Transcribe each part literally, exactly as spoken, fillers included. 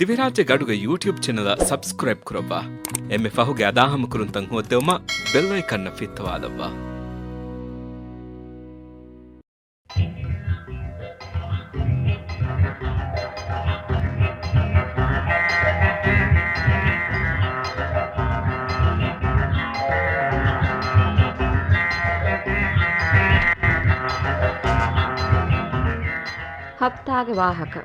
ދިވެހިރާއްޖޭގެ އަޑުގެ ޔޫޓިއުބް ޗެނަލަށް ސަބްސްކްރައިބް ކުރައްވާ. އެންމެ ފަހުގެ އަދާހަމަކުރުންތައް ހޯއްދެވުމަށް ބެލް އައިކަންއަށް ފިއްތަވާލައްވާ. ހަފްތާގެ ވާހަކަ.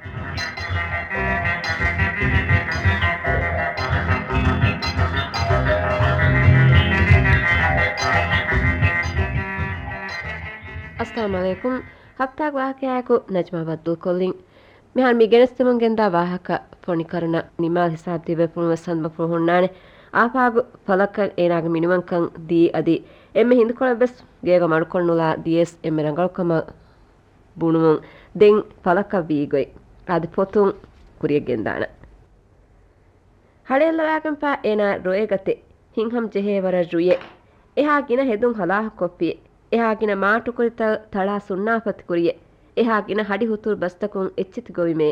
އައްސަލާމު ޢަލައިކުމް. ހަފްތާގެ ވާހަކަޔާއެކު ނަޖްމާ ބައްދަލުކޮށްލިން. މިހާރު މި ގެނެސްދެމުން ގެންދާ ވާހަކަ ފޮނި ކަރުނަ ނިމާލް ހިސާބު ދިޔަ ބޭފުޅުން ވެސް ހަނދުމަފުޅު ހުންނާނެ. އާފާގު ފަލަކަށް އޭނާގެ މިނިވަންކަން ދީ އަދި އެންމެ ހިނދުކޮޅެއް ވެސް ގޭގަ މަޑުކޮށް ނުލާ ދިޔަސް އެންމެ ރަނގަޅުކަމަށް ބުނުމުން ދެން ފަލަކަށް ވީ ގޮތް އަދި ފޮތުން ކުރިޔަށް ގެންދާނަން. ހަޅޭއްލަވާގެންފާ އޭނާ ރޮއެގަތެ ހިންހަމް ޖެހޭ ވަރަށް ރުޔެ. އެހާ ގިނަ ހެދުން ހަލާހުކޮށްފި. އެހާ ގިނަ މާޓުކުރިތައް ތަޅާ ސުންނާފަތި ކުރިޔެ. އެހާ ގިނަ ހަޑި ހުތުރު ބަސްތަކުން އެއްޗިތި ގޮވިމޭ.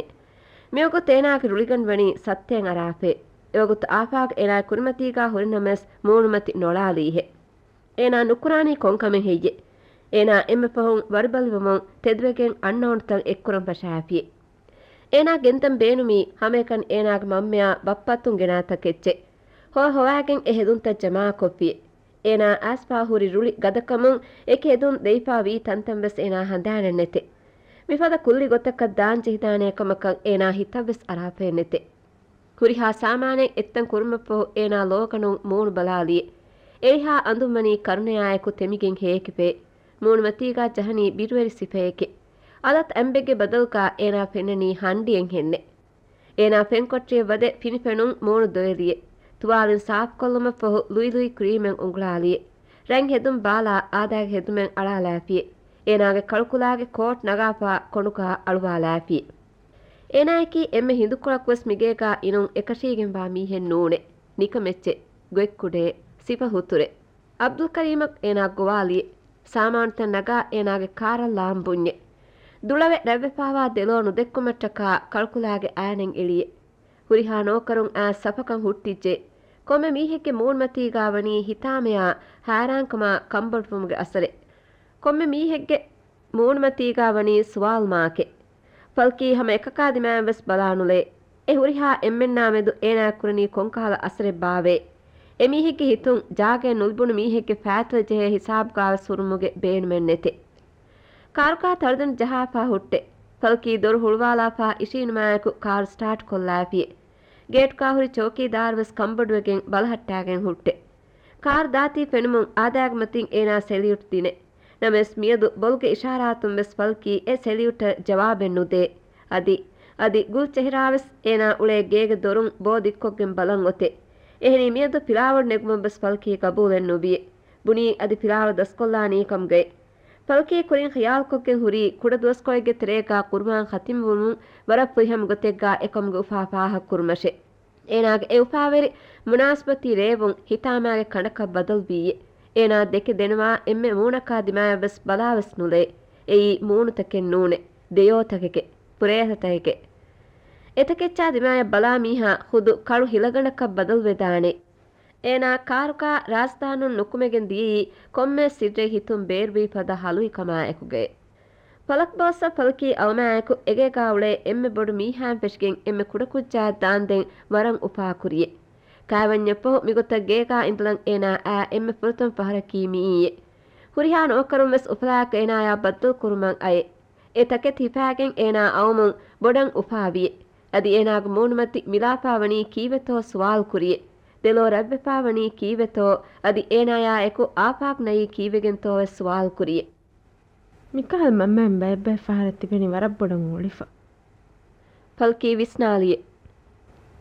މިވަގުތު އޭނާގެ ރުޅިގަނޑުވަނީ ސައްތައަށް އަރާފޭ. އެވަގުތު އާފާގު އޭނާގެ ކުރިމަތީގާ ހުރިނަމަވެސް މޫނުމަތި ނޮޅާލީހެ. އޭނާ ނުކުރާނީ ކޮންކަމެއް ހެއްޔެ؟ އޭނާ އެންމެ ފަހުން ވަރުބަލިވުމުން ތެދުވެގެން އަންނައުނުތައް އެއްކުރަން ފަށާފި. އޭނާ ގެންދަން ބޭނުމީ ހަމައެކަނި އޭނާގެ މަންމަޔާ ބައްޕައަތުން ގެނާ ތަކެއްޗެއް. ހޮވާ ހޮވާގެން އެ ހެދުންތައް ޖަމާކޮށްފި. އޭނާ އައިސްފާ ހުރި ރުޅި ގަދަކަމުން އެކި ހެދުން ދެވިފާ ވީ ތަންތަން ވެސް އޭނާ ހަނދާނެއް ނެތެ. މިފަދަ ކުއްލި ގޮތަކަށް ދާން ޖެހިދާނޭ ކަމަކަށް އޭނާ ހިތަށް ވެސް އަރާފައެއް ނެތެ. ހުރިހާ ސާމާނެއް އެއްތަން ކުރުމަށްފަހު އޭނާ ލޯގަނޑުން މޫނު ބަލާލިއެ. އެއިހާ އަނދުން ވަނީ ކަރުނަޔާއެކު ތެމިގެން ހޭކިފޭ. މޫނުމަތީގާ ޖަހަނީ ބިރުވެރި ސިފައެކެ. އަލަށް އަނބެއްގެ ބަދަލުގާ އޭނާ ފެންނަނީ ހަންޑިއެއްހެންނެ. އޭނާ ފެންކޮޓަރިއަށް ވަދެ ފިނިފެނުން މޫނު ދޮވެލިއެ. ތުވާލިން ސާފުކޮށްލުމަށްފަހު ލުއިލުއި ކްރީމެއް އުނގުޅާލިއެ. ރަން ހެދުން ބާލާ އާދައިގެ ހެދުމެއް އަޅާލާފިއެ. އޭނާގެ ކަޅުކުލާގެ ކޯޓް ނަގާފާ ކޮނޑުގާ އަޅުވާލާފިއެ. އޭނާއަކީ އެންމެ ހިނދުކޮޅަކުވެސް މިގޭގާ އިނުން އެކަށީގެންވާ މީހެއް ނޫނެ. ނިކަމެއްޗެއް، ގޮތްކުޑައެއް، ސިފަ ހުތުރެއް. އަބްދުލްކަރީމަށް އޭނާ ގޮވާލިއެ. ސާމާނުތައް ނަގާ އޭނާގެ ކާރަށް ލާން ބުންޏެ. ދުޅަވެ ރަތްވެފާވާ ދެލޯ ނުދެއްކުމަށްޓަކާ ކަޅުކުލާގެ އައިނެއް އެޅިއެ. ހުރިހާ ނޯކަރުން އައިސް ސަފަކަން ހުއްޓިއްޖެ. ކޮންމެ މީހެއްގެ މޫނުމަތީގާ ވަނީ ހިތާމަޔާ ހައިރާންކަމާ ކަންބޮޑުވުމުގެ އަސަރެއް. ކޮންމެ މީހެއްގެ މޫނުމަތީގާ ވަނީ ސުވާލު މާކެއް. ފަލްކީ ހަމަ އެކަކާ ދިމާއަށް ވެސް ބަލާނުލޭ. އެ ހުރިހާ އެންމެންނާ މެދު އޭނާއަށް ކުރަނީ ކޮންކަހަލަ އަސަރެއްބާވޭ؟ އެމީހެއްގެ ހިތުން ޖާގައެއް ނުލިބުނު މީހެއްގެ ފައިތުލަށް ޖެހޭ ހިސާބުގާވެސް ހުރުމުގެ ބޭނުމެއް ނެތެ. ކާރުގާ ތަޅުދެން ޖަހާފާ ހުއްޓެ. ފަލްކީ ދޮރު ހުޅުވާލާފާ އިށީނުމާއެކު ކާރު ސްޓާޓް ކޮށްލާފިއެ. ގޭޓުގާ ހުރި ޗޯކީދާރު ވެސް ކަންބޮޑުވެގެން ބަލަހައްޓާގެން ހުއްޓެ. ކާރު ދާތީ ފެނުމުން އާދައިގެ މަތިން އޭނާ ސެލިއުޓް ދިނެ. ނަމަވެސް މިއަދު ބޮލުގެ އިޝާރާތުން ވެސް ފަލްކީ އެ ސެލިއުޓަށް ޖަވާބެއް ނުދޭ. އަދި، އަދި ގުލް ޗެހްރާ ވެސް އޭނާ އުޅޭ ގޭގެ ދޮރުން ބޯ ދިއްކޮށްގެން ބަލަން އޮތެ. އެހެނީ މިއަދު ފިލާވަޅު ނެގުމަށް ވެސް ފަލްކީ ގަބޫލެއް ނުވިއެ. ބުނީ އަދި ފިލާވަޅު ދަސްކޮށްލާނީ ކަމުގައި. ފަލްކީ ކުރިން ޚިޔާލުކޮށްގެން ހުރީ ކުޑަ ދުވަސްކޮޅެއްގެ ތެރޭގާ ޤުރުބާން ޚަތިމްވުމުން ވަރަށް ފުރިހަމަ ގޮތެއްގާ އެކަމުގެ އުފާ ފާހަގަކުރުމަށެ. އޭނާގެ އެ އުފާވެރި މުނާސަބަތީ ރޭވުން ހިތާމާގެ ކަނޑަކަށް ބަދަލުވީއެ. އޭނާ ދެކެ ދެނުވާ އެންމެ މޫނަކާ ދިމާއަށްވެސް ބަލާވެސް ނުލޭ. އެއީ މޫނުތަކެއް ނޫނެ. ދެޔޯތަކެކެ. ފުރޭތަތަކެކެ. އެތަކެއްޗާ ދިމާއަށް ބަލާ މީހާ ޚުދު ކަޅު ހިލަގަނޑަކަށް ބަދަލުވެދާނެ. އޭނާ ކާރުގާ ރާޒްދާނުން ނުކުމެގެން ދިޔައީ ކޮންމެ ސިއްރެއް ހިތުން ބޭރުވީ ފަދަ ހަލުވި ކަމާއެކުގައި. ފަލަކް ބޯއްސަށް ފަލްކީ އައުމާއެކު އެގޭގާ އުޅޭ އެންމެ ބޮޑު މީހާއިން ފެށިގެން އެންމެ ކުޑަކުއްޖާއަށް ދާންދެން ވަރަށް އުފާކުރިއެ. ކާވެންޏަށްފަހު މިގޮތަށް ގޭގާ އިންދަލަން އޭނާ އާ އެންމެ ފުރަތަމަ ފަހަރަކީ މިއީއެ. ހުރިހާ ނޯކަރުން ވެސް އުފަލާއަކަށް އޭނާޔާ ބައްދަލު ކުރުމަށް އައެ. އެ ތަކެތި ހިފާގެން އޭނާ އައުމުން ބޮޑަށް އުފާވިއެ. އަދި އޭނާގެ މޫނުމަތި މިލާފާވަނީ ކީއްވެތޯ ސުވާލު ކުރިއެ. ދެލޯ ރަތްވެފާވަނީ ކީއްވެތޯ އަދި އޭނާޔާ އެކު އާފާގް ނައީ ކީއްވެގެންތޯވެސް ސުވާލު ކުރިއެ. މިކަހަލަ މަންމައިން ބައެއްބައި ފަހަރަށް ތިބެނީ ވަރަށް ބޮޑަށް އުޅިފަ. ފަލްކީ ވިސްނާލިއެ.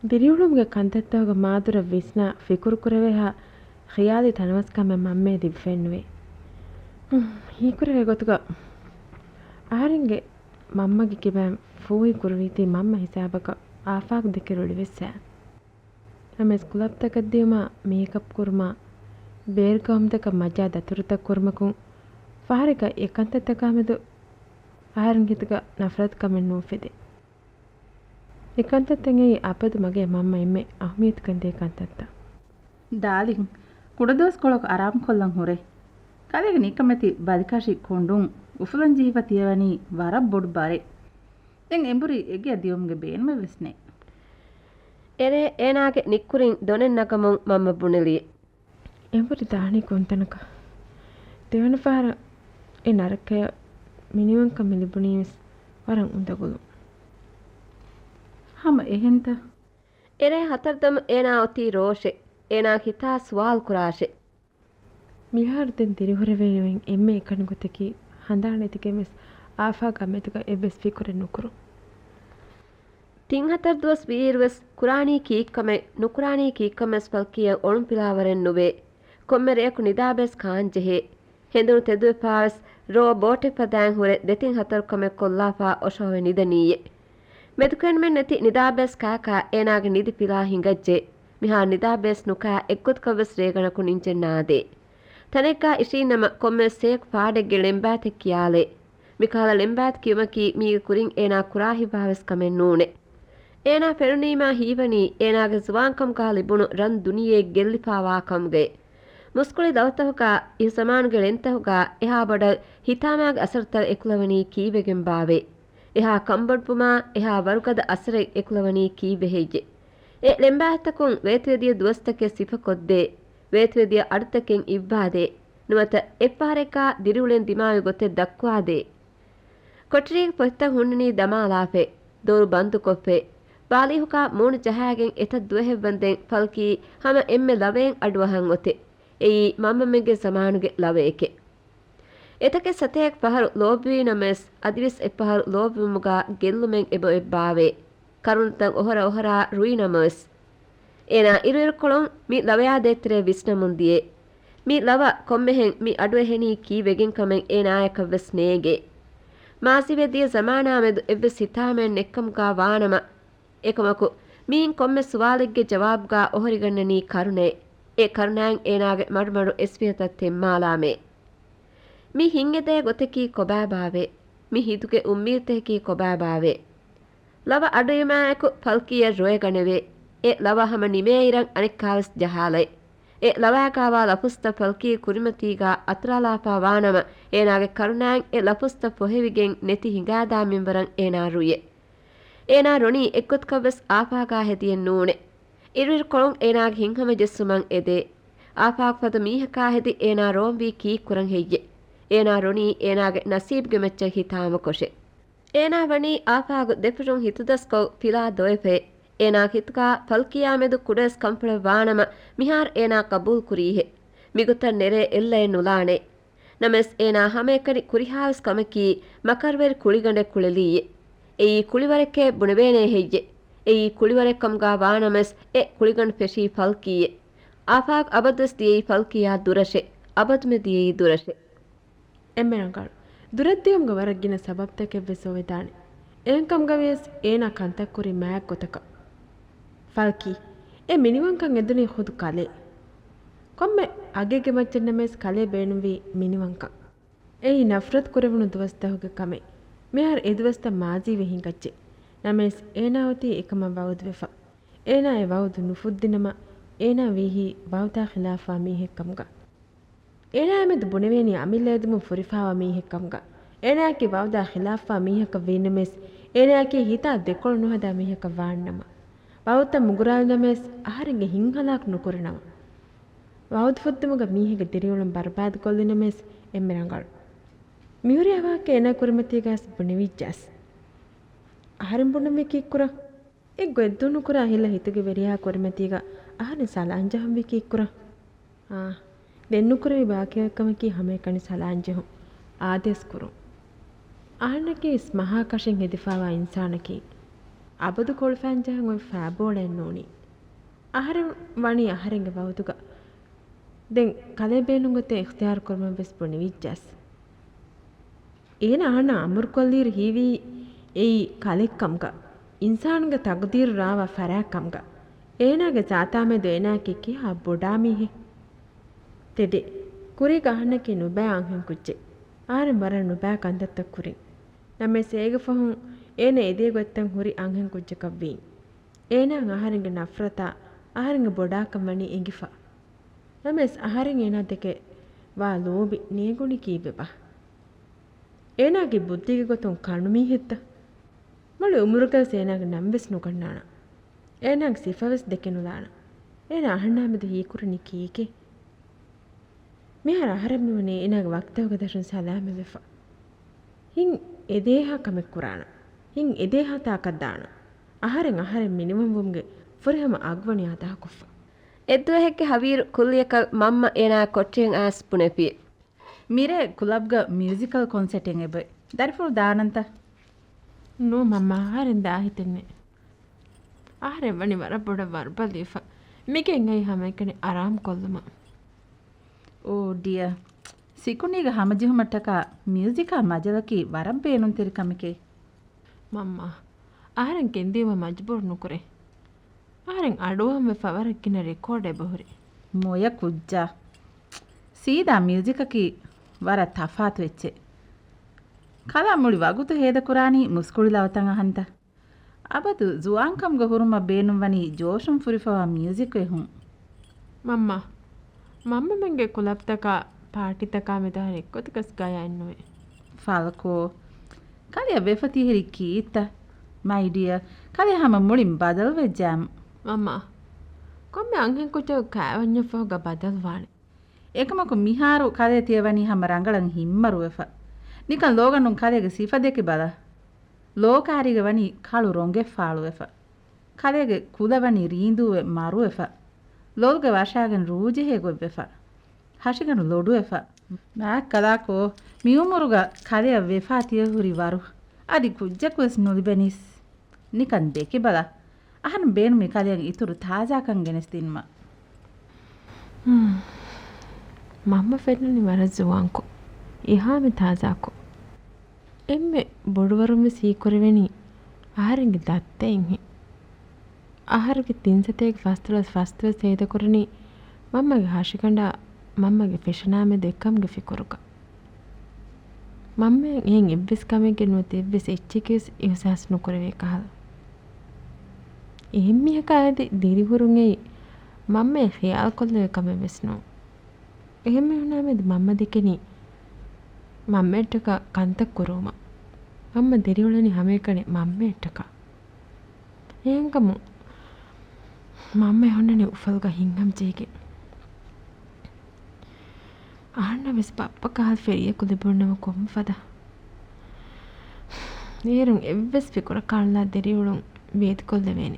ދިރިއުޅުމުގެ ކަންތައްތަކުގެ މާދުރަށް ވިސްނާ ފިކުރު ކުރެވޭހާ ޚިޔާލީ ތަނަވަސްކަމެއް މަންމައަށް ލިބިފައެއްނުވޭ. ހީކުރެވޭ ގޮތުގަ އަހަރެންގެ މަންމަގެ ކިބައިން ފޫހި ކުރެވީތީ މަންމަ ހިސާބަކަށް އާފާގް ދެކެ ރުޅިވެއްސާ. ނަމަވެސް ކުލަބްތަކަށް ދިޔުމާ، މޭކަޕް ކުރުމާ، ބޭރު ގައުމުތަކަށް މަޖާ ދަތުރުތައް ކުރުމަކުން ފަހަރެއްގަ އެ ކަންތައްތަކާމެދު އަހަރެންގެ ހިތުގަ ނަފްރަތުކަމެއް ނުއުފެދޭ. އެ ކަންތައްތައް އެއީ އަބަދު މަގޭ މަންމަ އެންމެ އަހުމިއްޔަތުކަންދޭ ކަންތައްތައް. ދާލިން، ކުޑަދުވަސްކޮޅަކު އަރާމުކޮށްލަން ހުރޭ. ކަލޭގެ ނިކަމެތި ބަލިކަށި ކޮނޑުން އުފުލަންޖެހިފަ ތިޔަވަނީ ވަރަށް ބޮޑު ބަރެއް. ދެން އެނބުރި އެގެއަށް ދިޔުމުގެ ބޭނުމެއްވެސް ނެތް. އެރޭ، އޭނާގެ ނިއްކުރިން ދޮނެއް ނަގަމުން މަންމަ ބުނެލި. އެނބުރި ދާނީ ކޮންތަނަކަށް؟ ދެވަނަ ފަހަރަށް އެ ނަރަކަޔަށް މިނިވަންކަން މި ލިބުނީވެސް ވަރަށް އުނދަގުލުން. ހަމަ އެހެންތަ؟ އެރޭ ހަތަރުދަމު އޭނާ އޮތީ ރޯށެ. އޭނާ ހިތާ ސުވާލު ކުރާށެ. މިހާރު ދެން ދިރިހުރެވޭނެވެން އެންމެ އެކަނި ގޮތަކީ ހަނދާން ނެތިގެންވެސް އާފާގާ މެދުގަ އެއްވެސް ފިކުރެއް ނުކުރުން. ތިން ހަތަރު ދުވަސް ވީއިރުވެސް ކުރާނީ ކީއްކަމެއް، ނުކުރާނީ ކީއްކަމެއް ފަލްކީއަށް އޮޅުންފިލާވަރެއް ނުވޭ. ކޮންމެ ރެޔަކު ނިދާބޭސް ކާންޖެހޭ. ހެނދުނު ތެދުވެފާވެސް ރޯ ބޯޓެއް ފަދައިން ހުރެ ދެތިން ހަތަރު ކަމެއް ކޮށްލާފާ އޮށޯވެ ނިދަނީއޭ. މެދުކެނޑުމެއް ނެތި ނިދާބޭސް ކާކާ އޭނާގެ ނިދި ފިލާ ހިނގައްޖެ. މިހާރު ނިދާބޭސް ނުކާ އެއްގޮތަކަށްވެސް ރޭގަނޑަކު ނިންޖެއް ނާދޭ. ތަނެއްގާ އިށީންނަމަ ކޮންމެވެސް ސޭކް ފާޑެއްގެ ޅެންބާތެއް ކިޔާލޭ. މިކަހަލަ ޅެންބާތު ކިޔުމަކީ މީގެ ކުރިން އޭނާ ކުރާހިތްވާވެސް ކަމެއް ނޫނޭ. އޭނާ ފެނުނީމާ ހީވަނީ އޭނާގެ ޒުވާންކަމުގާ ލިބުނު ރަން ދުނިޔެއެއް ގެއްލިފާވާ ކަމުގައި. މުސްކުޅި ލަވަތަކުގާ އިހުޒަމާނުގެ ޅެންތަކުގާ އެހާ ބޮޑަށް ހިތާމާގެ އަސަރުތައް އެކުލަވަނީ ކީއްވެގެންބާވޭ؟ އެހާ ކަންބޮޑުވުމާ އެހާ ވަރުގަދަ އަސަރެއް އެކުލަވަނީ ކީއްވެ ހެއްޔެ؟ އެ ޅެންބާތަކުން ވޭތުވެދިޔަ ދުވަސްތަކެއް ސިފަކޮށްދޭ. ވޭތުވެދިޔަ އަޑުތަކެއް އިއްވާދޭ. ނުވަތަ އެއްފަހަރެއްގާ ދިރިއުޅެން ދިމާވި ގޮތެއް ދައްކުވާދޭ. ކޮޓަރީގެ ފޮތްތައް ހުންނަނީ ދަމާލާފައި، ދޮރު ބަންދުކޮށްފައި، ބާލީހުކާ މޫނު ޖަހާގެން އެތައް ދުވަހެއްވަންދެން ފަލްކީ ހަމަ އެންމެ ލަވައެއް އަޑުއަހަން އޮތެ. އެއީ މަންމަމެންގެ ޒަމާނުގެ ލަވައެކެ. އެތަކެއް ސަތޭކަ ފަހަރު ލޯބިވީ ނަމަވެސް، އަދިވެސް އެއްފަހަރު ލޯބިވުމުގާ ގެއްލުމެއް އެބައޮތް ބާވޭ. ކަރުނަތައް އޮހޮރާ އޮހޮރާ ރުއި ނަމަވެސް. އޭނާ އިރުއިރުކޮޅުން މި ލަވަޔާ ދޭތެރޭ ވިސްނަމުން ދިޔަ. މި ލަވަ ކޮންމެހެން މި އަޑުއެހެނީ ކީއްވެގެން ކަމެއް އޭނާޔަކަށްވެސް ނޭނގޭ. މާޒީވެ ދިޔަ ޒަމާނާމެދު އެއްވެސް ހިތާމައެއް ނެއްކަމުގާ ވާނަމަ، އެކަމަކު، މިއިން ކޮންމެ ސުވާލެއްގެ ޖަވާބުގާ އޮހޮރިގަންނަނީ ކަރުނައެއް. އެ ކަރުނައިން އޭނާގެ މަޑުމަޑު އެސްފިޔަތައް ތެންމާލާމޭ. މި ހިތްއެދޭ ގޮތަކީ ކޮބާބާވޭ؟ މި ހިތުގެ އުއްމީދުތަކަކީ ކޮބާބާވޭ؟ ލަވަ އަޑުއިވުމާއެކު ފަލްކީއަށް ރޮއެ ގަނެވޭ. އެ ލަވަ ހަމަ ނިމޭއިރަށް އަނެއްކާވެސް ޖަހާލައި. އެ ލަވައިގާވާ ލަފުޒުތައް ފަލްކީގެ ކުރިމަތީގާ އަތުރާލާފާ ވާނަމަ، އޭނާގެ ކަރުނައިން އެ ލަފުޒުތައް ފޮހެވިގެން ނެތި ހިނގާދާ މިންވަރަށް އޭނާ ރުއި. އޭނާ ރޮނީ އެއްގޮތަކަށްވެސް އާފާގާ ހެދިއެއް ނޫނޭ. އިރުއިރުކޮޅުން އޭނާގެ ހިތްހަމަޖެއްސުމަށް އެދޭ. އާފާގު ފަދަ މީހަކާ ހެދި އޭނާ ރޯންވީ ކީއްކުރަން ހެއްޔެ؟ އޭނާ ރޮނީ އޭނާގެ ނަސީބުގެ މައްޗަށް ހިތާމަކޮށެ. އޭނާ ވަނީ އާފާގު ދެފުށުން ހިތުދަސްކޮށް ފިލާ ދޮވެފައި. އޭނާގެ ހިތުގާ ފަލްކީއާމެދު ކުޑަވެސް ކަންފުޅެއް ވާނަމަ، މިހާރު އޭނާ ގަބޫލުކުރީހެއް. މިގޮތަށް ނެރެ އެއްލައެއް ނުލާނެ. ނަމަވެސް އޭނާ ހަމައެކަނި ކުރިހާވެސް ކަމަކީ މަކަރުވެރި ކުޅިގަނޑެއް ކުޅެލީއޭ. އެއީ ކުޅިވަރެކޭ ބުނެވޭނޭ ހެއްޔެ؟ އެއީ ކުޅިވަރެއްކަމުގާ ވާނަމަވެސް އެ ކުޅިގަނޑު ފެށީ ފަލްކީއޭ. އާފާގު އަބަދުވެސް ދިޔައީ ފަލްކީއާ ދުރަށެ. އަބަދުމެ ދިޔައީ ދުރަށެ. އެންމެ ރަނގަޅު. ދުރަށްދިޔުމުގެ ވަރަށް ގިނަ ސަބަބުތަކެއްވެސް އޮވެދާނެ. އެހެންކަމުގަވިޔަސް އޭނާ ކަންތައްކުރީ މާތް ގޮތަކަށް. ފަލްކީ، އެ މިނިވަންކަން އެދުނީ ޚުދު ކަލޭ. ކޮންމެ އަގެއްގެ މައްޗަށް ނަމަވެސް ކަލޭ ބޭނުންވީ މިނިވަންކަން. އެއީ ނަފްރަތު ކުރެވުނު ދުވަސްތަކުގެ ކަމެއް. މިހާރު އެ ދުވަސްތައް މާޒީވެ ހިނގައްޖެ. ނަމަވެސް އޭނާ އޮތީ އެކަމަށް ވައުދުވެފަ. އޭނާ އެ ވައުދު ނުފުއްދިނަމަ، އޭނާ ވީހީ ވައުދާ ޚިލާފްވާ މީހެއްކަމުގަ. އޭނާއާމެދު ބުނެވޭނީ އަމިއްލައެދުމުން ފުރިފާވާ މީހެއްކަމުގަ. އޭނާއަކީ ވައުދާ ޚިލާފްވާ މީހަކަށް ވީނަމަވެސް، އޭނާއަކީ ހިތާ ދެކޮޅު ނުހަދާ މީހަކަށް ވާންނަމަ. ވައުދުތައް މުގުރާލިނަމަވެސް، އަހަރެންގެ ހިތްހަލާކު ނުކުރިނަމަ. ވައުދު ފުއްދުމުގަ މީހެއްގެ ދިރިއުޅުން ބަރުބާދުކޮށްލިނަމަވެސް އެންމެ ރަނގަޅު. މިހުރިހާ ވާހަކަ އޭނާ ކުރިމަތީގަސް ބުނެވިއްޖާސް. އަހަރެން ބުނަންވީ ކީއްކުރަން؟ އެ ގޮތްދޫ ނުކުރާ ހިލަ ހިތުގެ ވެރިޔާ ކުރިމަތީގަ އަހަރެން ސަލާން ޖަހަންވީ ކީއްކުރަން؟ އާ، ދެން ނުކުރެވި ބާކީ އޮތްކަމަކީ ހަމައެކަނި ސަލާން ޖެހުން، އާދޭސް ކުރުން. އަހަންނަކީވެސް މަހާ ކަށެއް ހެދިފާވާ އިންސާނަކީ. އަބަދު ކޮޅުފައިން ޖަހަން އޮތް ފާބޯޅައެއް ނޫނީ. އަހަރެން ވަނީ އަހަރެންގެ ވައުދުގަ. ދެން ކަލޭ ބޭނުން ގޮތެއް އިޚްތިޔާރު ކުރުމަށްވެސް ބުނެވިއްޖާސް. އޭނާ އަހަންނަށް އަމުރުކޮށްލިއިރު ހީވީ އެއީ ކަލެއްކަމުގަ، އިންސާނުގެ ތަގުދީރު ރާވާ ފަރާތްކަމުގަ. އޭނާގެ ޒާތާމެދު އޭނާއަކީ ކިހާ ބޮޑާ މީހެއް. ތެދެއް. ކުރީގަ އަހަންނަކީ ނުބައި އަންހެން ކުއްޖެއް. އަހަރެން ވަރަށް ނުބައި ކަންތައްތައް ކުރިން. ނަމަވެސް އޭގެ ފަހުން އޭނަ އެދޭ ގޮތްތައް ހުރި އަންހެން ކުއްޖަކަށް ވީން. އޭނާއަށް އަހަރެންގެ ނަފްރަތާ އަހަރެންގެ ބޮޑާކަން ވަނީ އެނގިފަ. ނަމަވެސް އަހަރެން އޭނާ ދެކެ ވާ ލޯބި ނޭނގުނީ ކީއްވެބާ؟ އޭނާގެ ބުއްދީގެ ގޮތުން ކަނުމީހެއްތަ؟ މުޅި އުމުރުގަވެސް އޭނާގެ ނަންވެސް ނުގަންނާނަން. އޭނާގެ ސިފަވެސް ދެކެނުލާނަން. އޭނާ އަހަންނާމެދު ހީކުރަނީ ކީކޭ؟ މިހާރު އަހަރެން މިވަނީ އޭނާގެ ވަކްތަކުގެ ދަށުން ސަލާމަތްވެފަ. ހިން އެދޭހާ ކަމެއް ކުރާނަން. ހިން އެދޭހާ ތާކަށް ދާނަން. އަހަރެން އަހަރެން މިނިވަންވުމުގެ ފުރިހަމަ އަގުވަނީ އަދާކޮށްފަ. އެއްދުވަހެއްގެ ހަވީރު ކުއްލިއަކަށް މަންމަ އޭނާއަށް ކޮޓަރިއަށް އައިސް ބުނެފި. މިރޭ ކުލަބްގަ މިއުޒިކަލް ކޮންސެޓެއް އެބައޮތް. ދަރިފުޅު ދާނަންތަ؟ ނޫ މަންމާ، އަހަރެން ދާހިތެއް ނެތް. އަހަރެން ވަނީ ވަރަށް ބޮޑަށް ވަރުބަލިވެފަ. މިގެން އައީ ހަމައެކަނި އަރާމް ކޮށްލުމަށް. އޯ ޑިއަ. ސިކުނޑީގަ ހަމަޖެހުމަށްޓަކާ މިއުޒިކާ މަޖަލަކީ ވަރަށް ބޭނުންތެރި ކަމެކޭ. މަންމާ، އަހަރެން ކެންދިއުމަށް މަޖުބޫރު ނުކުރޭ. އަހަރެން އަޑުއަހަންވެފަ ވަރަށް ގިނަ ރެކޯޑް އެބަހުރި. މޮޔަ ކުއްޖާ. ސީދާ މިއުޒިކަކީ ވަރަށް ތަފާތު އެއްޗެއް. ކަލާ މުޅި ވަގުތު ހޭދަކުރާނީ މުސްކުޅި ލަވަތައް އަހަންތަ؟ އަބަދު ޒުވާންކަމުގަ ހުރުމަށް ބޭނުންވަނީ ޖޯޝުން ފުރިފަވާ މިއުޒިކު އެހުން. މަންމާ، މަންމަމެންގެ ކުލަބްތަކާ ޕާޓީތަކާ މެދު އަހަރެން އެއްގޮތަކަސް ގަޔައެއްނުވޭ. ފާލަކޯ، ކަލެޔަށް ވެފަ ތިހިރީ ކީއްތަ؟ މައި ޑިއަ، ކަލެ ހަމަ މުޅިން ބަދަލުވެއްޖާމު. މަންމާ، ކޮންމެ އަންހެންކުއްޖަކު ކާވަންޏަށްފަހު ގަ ބަދަލުވާނެ. އެކަމަކު މިހާރު ކަލޭ ތިޔަ ވަނީ ހަމަ ރަނގަޅަށް ހިތްމަރުވެފަ. ނިކަން ލޯގަނޑުން ކަލޭގެ ސިފަ ދެކި ބަލަ. ލޯކާރީގަ ވަނީ ކަޅު ރޮނގެއް ފާޅުވެފަ. ކަލޭގެ ކުލަ ވަނީ ރީނދޫވެ މަރުވެފަ. ލޮލުގަ ވަށާގެން ރޫޖެހޭ ގޮތްވެފަ. ހަށިގަނޑު ލޮޑުވެފަ. މާތް ކަލާކޯ، މިއުމުރުގަ ކަލެޔަށް ވެފާ ތިޔަ ހުރި ވަރު އަދި ކުއްޖަކުވެސް ނުލިބެނީސް. ނިކަން ދެކިބަލަ. އަހަރެން ބޭނުމީ ކަލެއަށް އިތުރު ތާޒާކަން ގެނެސްދިނުމަށް. ހުން. މަންމަ ފެންނަނީ ވަރަށް ޒުވާންކޮށް. އެހާމެ ތާޒާކޮށް. އެންމެ ބޮޑުވަރުން ވެސް ހީކުރެވެނީ އަހަރެންގެ ދައްތައިންހެން. އަހަރެންގެ ތިން ސަތޭކަ ފަސްދޮޅަސް ފަސްދޮޅަސް ހޭދަކުރަނީ މަންމަގެ ހަށިގަނޑާ މަންމަގެ ފެށަނާމެދު އެއްކަމުގެ ފިކުރުގަ. މަންމައަށް އެހެން އެއްވެސް ކަމެއްގެ ނުވަތަ އެއްވެސް އެއްޗެކޭވެސް އިހުސާސް ނުކުރެވޭ ކަހަލަ. އެހެން މީހަކާ އަދި ދިރިހުރުން އެއީ މަންމައަށް ޚިޔާލުކޮށްލެވޭ ކަމެއް ވެސް ނޫން. އެހެން މީހުނާމެދު މަންމަ ދެކެނީ މަންމައަށްޓަކާ ކަންތައް ކުރުވުމަށް. މަންމަ ދިރިއުޅެނީ ހަމައެކަނި މަންމައަށްޓަކާ. އެހެންކަމުން މަންމަ ހުންނަނީ އުފަލުގަ ހިތްހަމަޖެހިގެން. އަހަންނަށް ވެސް ބައްޕަ ކަހަލަ ފެރިޔަކު ލިބުނުނަމަ ކޮންފަދަ؟ އޭރުން އެއްވެސް ފިކުރަކާ އަޅާ ދިރިއުޅުން ވޭތުކޮށްލެވޭނެ.